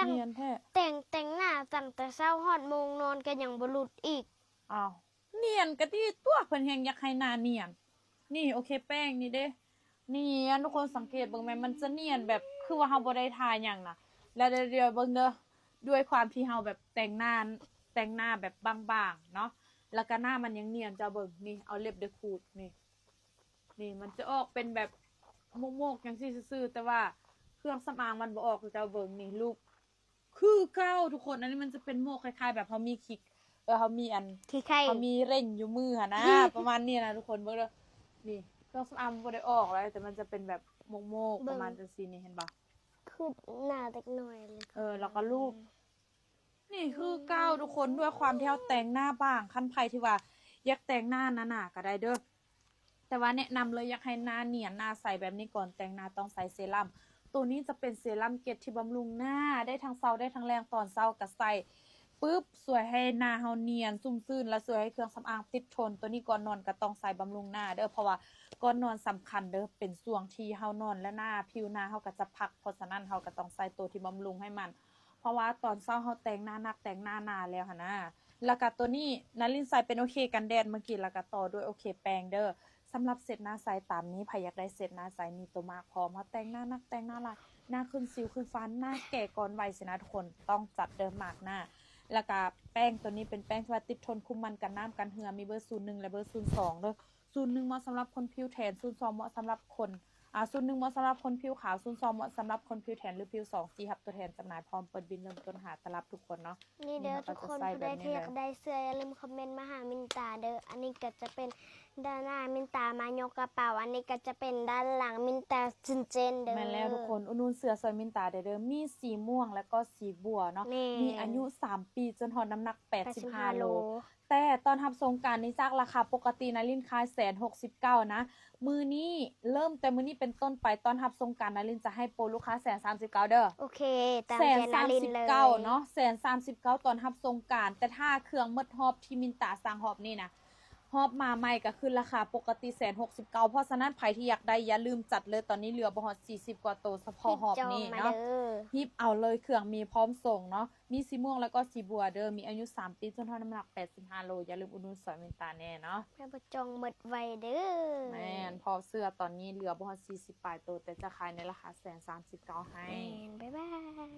ນຽນແທ້ ແຕ່ງ ແຕ່ງໜ້າຕັ້ງແຕ່ເຊົ້າຮອດໂມງນອນກໍຍັງບໍ່ຫຼຸດອີກ. ອ້າວ ນຽນກະດີຕົວະ ເພິ່ນແຮ່ງຢາກໃຫ້ໜ້ານຽນ. ນີ້ ໂອເຄແປ້ງນີ້ເດ້ ນຽນ ທຸກຄົນສັງເກດເບິ່ງແມ່ນ ມັນຈະນຽນແບບຄືວ່າເຮົາບໍ່ໄດ້ທາຫຍັງນະ. ແລ້ວດຽວເບິ່ງເດີ ດ້ວຍຄວາມທີ່ເຮົາແບບແຕ່ງໜ້າ ແຕ່ງໜ້າແບບບາງໆເນາະ ແລ້ວກະໜ້າມັນຍັງນຽນ ເຈົ້າເບິ່ງ ນີ້ ເອົາເລັບເດີຂູດ ນີ້ ນີ້ມັນຈະອອກເປັນແບບໂມກໆຈັ່ງຊີ້ຊື່ໆ ແຕ່ວ່າເຄື່ອງສຳອາງມັນບໍ່ອອກ ເຈົ້າເບິ່ງ ນີ້ ລຸກ ຄືເກົ່າທຸກຄົນ. ອັນນີ້ມັນຈະເປັນໂມກຄ້າຍໆແບບເຮົາມີຂີ້ ເອີ ເຮົາມີອັນ ຂີ້ໄຂ່ ເຮົາມີເລັ່ງ ຢູ່ມືຫັ້ນນະ ປະມານນີ້ນະທຸກຄົນ ເບິ່ງເດີ ນີ້ ເຄື່ອງສຳອາງບໍ່ໄດ້ອອກເລີຍ ແຕ່ມັນຈະເປັນແບບໂມກໆ ປະມານຈັ່ງຊີ້ນີ້ ເຫັນບໍ່ ຄືໜ້າເດັກນ້ອຍເລີຍ ເອີ ແລ້ວກໍລູບ ນີ້ຄືເກົ່າທຸກຄົນ. ດ້ວຍຄວາມທີ່ເຮົາແຕ່ງໜ້າບາງ ຄັນໃຜທີ່ວ່າຢາກແຕ່ງໜ້າໜາໆກໍໄດ້ເດີ ແຕ່ວ່າແນະນຳເລີຍ ຢາກໃຫ້ໜ້ານຽນ ໜ້າໃສແບບນີ້ ກ່ອນແຕ່ງໜ້າຕ້ອງໃຊ້ເຊຣຳ. ໂຕນີ້ຈະເປັນເຊຣຳເກດທີ່ບຳລຸງໜ້າ ໄດ້ທັງເຊົ້າໄດ້ທັງແລງ. ຕອນເຊົ້າກໍໃສ່ປຶບ ຊ່ວຍໃຫ້ໜ້າເຮົານຽນ ຊຸ່ມຊື່ນ ແລະ ຊ່ວຍໃຫ້ເຄື່ອງສຳອາງຕິດທົນ. ໂຕນີ້ກ່ອນນອນກໍຕ້ອງໃຊ້ບຳລຸງໜ້າເດີ ເພາະວ່າກ່ອນນອນສຳຄັນເດີ ເປັນຊ່ວງທີ່ເຮົານອນ ແລະ ໜ້າ ຜິວໜ້າເຮົາກໍຈະພັກ. ເພາະສະນັ້ນເຮົາກໍຕ້ອງໃຊ້ໂຕທີ່ບຳລຸງໃຫ້ມັນ ເພາະວ່າຕອນເຊົ້າເຮົາແຕ່ງໜ້າໜັກ ແຕ່ງໜ້າໜາແລ້ວຫັ້ນນະ. ແລ້ວກະໂຕນີ້ນາລິນໃສ່ເປັນໂອເຄກັນແດດມື້ກີ້ ແລ້ວກະຕໍ່ດ້ວຍໂອເຄແປ້ງເດີ. ສຳລັບເຊັດໜ້າໃສຕາມນີ້ ໃຜຢາກໄດ້ເຊັດໜ້າໃສ ມີໂຕມາກພ້ອມ. ເຮົາແຕ່ງໜ້າໜັກ ແຕ່ງໜ້າຫຼາຍ ໜ້າຂຶ້ນສິວຂຶ້ນຟານ ໜ້າແກ່ກ່ອນໄວຊີ້ນະທຸກຄົນ ຕ້ອງຈັດເດີ ມາກໜ້າ. ແລ້ວກະແປ້ງໂຕນີ້ເປັນແປ້ງທີ່ວ່າຕິດທົນ ຄຸມມັນ ກັນນ້ຳກັນເຫື່ອ ມີເບີສູນໜຶ່ງ ແລະ ເບີສູນສອງເດີ. ສູນໜຶ່ງເໝາະສຳລັບຄົນຜິວແທນ, ສູນສອງເໝາະສຳລັບຄົນ ອາ ສູນໜຶ່ງເໝາະສຳລັບຄົນຜິວຂາວ, ສູນສອງເໝາະສຳລັບຄົນຜິວແທນ ຫຼື ຜິວສອງ ຈີ່ຮັບຕົວແທນຈຳໜ່າຍພ້ອມ ເປີດບິນເລີ່ມຕົ້ນຫ້າຕະລັບທຸກຄົນເນາະ. ນີ້ເດີ ນີ້ເຮົາກໍຈະໃສ່ແບບນີ້ເດີ ທຸກຄົນ ຜູ້ໃດທີ່ຢາກໄດ້ເສື້ອ ຢ່າລືມຄອມເມັນມາຫາມິນຕາເດີ. ອັນນີ້ກໍຈະເປັນດ້ານໜ້າມິນຕາມາຍົກກະເປົາ, ອັນນີ້ກໍຈະເປັນດ້ານຫຼັງມິນຕາເຊັ່ນເດີ. ແມ່ນແລ້ວທຸກຄົນ ອຸດໜູນເສື້ອຊ່ອຍມິນຕາໄດ້ເດີ. ມີສີມ່ວງ ແລ້ວກໍສີບົວເນາະ. ແມ່ນ ມີອາຍຸສາມປີ ຈົນຮອດນ້ຳໜັກແປດສິບຫ້າໂລ. ແຕ່ຕອນຮັບສົງການນີ້ ຈາກລາຄາປົກກະຕິນາລິນຂາຍແສນຫົກສິບເກົ້ານະ, ມື້ນີ້ ເລີ່ມແຕ່ມື້ນີ້ເປັນຕົ້ນໄປ ຕອນຮັບສົງການນາລິນຈະໃຫ້ໂປລູກຄ້າແສນສາມສິບເກົ້າເດີ. ໂອເຄ ຕາມໃຈນາລິນເລີຍເນາະ ແສນສາມສິບເກົ້າຕອນຮັບສົງການ. ແຕ່ຖ້າເຄື່ອງໝົດຮອບທີ່ມິນຕາສັ່ງຮອບນີ້ນະ ຮອບມາໃໝ່ກໍຄືລາຄາປົກກະຕິແສນຫົກສິບເກົ້າ. ເພາະສະນັ້ນໃຜທີ່ຢາກໄດ້ຢ່າລືມຈັດເລີຍ ຕອນນີ້ເຫຼືອບໍ່ຮອດສີ່ສິບກວ່າໂຕ ສະເພາະຮອບນີ້ເນາະ. ຮີບເອົາເລີຍ ເຄື່ອງມີພ້ອມສົ່ງເນາະ. ມີສີມ່ວງແລ້ວກໍສີບົວເດີ. ມີອາຍຸສາມປີ ຈົນຮອດນ້ຳໜັກແປດສິບຫ້າໂລ. ຢ່າລືມອຸດໜູນຊ່ອຍມິນຕາແດ່ເນາະ. ແມ່ນ ເພາະເສື້ອຕອນນີ້ເຫຼືອບໍ່ຮອດສີ່ສິບປາຍໂຕ ແຕ່ຈະຂາຍໃນລາຄາແສນສາມສິບເກົ້າໃຫ້. ແມ່ນ ບາຍບາຍ.